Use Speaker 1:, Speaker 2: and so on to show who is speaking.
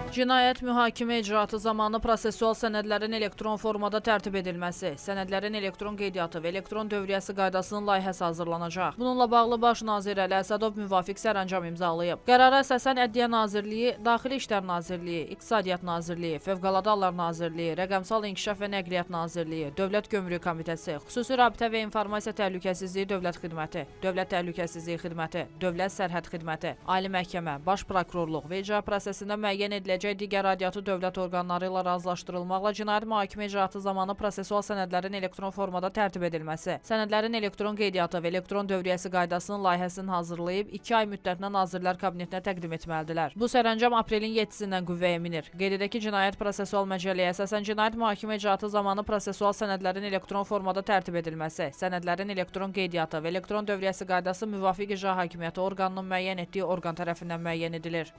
Speaker 1: Cinayət mühakimə icraatı zamanı prosessual sənədlərin elektron formada tərtib edilməsi, sənədlərin elektron qeydiyyatı və elektron dövriyyəsi qaydasının layihəsi hazırlanacaq. Bununla bağlı Baş nazir Əli Əsədov müvafiq sərəncam imzalayıb. Qərara əsasən Ədliyyə Nazirliyi, Daxili İşlər Nazirliyi, İqtisadiyyat Nazirliyi, Fövqəladə Hallar Nazirliyi, Rəqəmsal İnkişaf və Nəqliyyat Nazirliyi, Dövlət Gömrük Komitəsi, Xüsusi Rabitə və İnformasiya Təhlükəsizliyi Dövlət Xidməti, Dövlət Təhlükəsizliyi Xidməti, Dövlət Sərhəd Xidməti, Ali Məhkəmə, Baş Prokurorluq və icra prosesində müəyyən ediləcək digər aidiyyatı dövlət orqanları ilə razılaşdırılmaqla cinayət mühakimə icraatı zamanı prosessual sənədlərin elektron formada tərtib edilməsi, sənədlərin elektron qeydiyyatı və elektron dövriyyəsi qaydasının layihəsini hazırlayıb 2 ay müddətinə Nazirlər Kabinetinə təqdim etməlidirlər. Bu sərəncam aprelin 7-sindən qüvvəyə minir. Qeyd edək ki, Cinayət Prosessual Məcəlləyə əsasən cinayət mühakimə icraatı zamanı prosessual sənədlərin elektron formada tərtib edilməsi, sənədlərin elektron qeydiyyatı və elektron dövriyyəsi qaydası müvafiq icra hakimiyyəti orqanının müəyyən etdiyi orqan tərəfindən müəyyən edilir.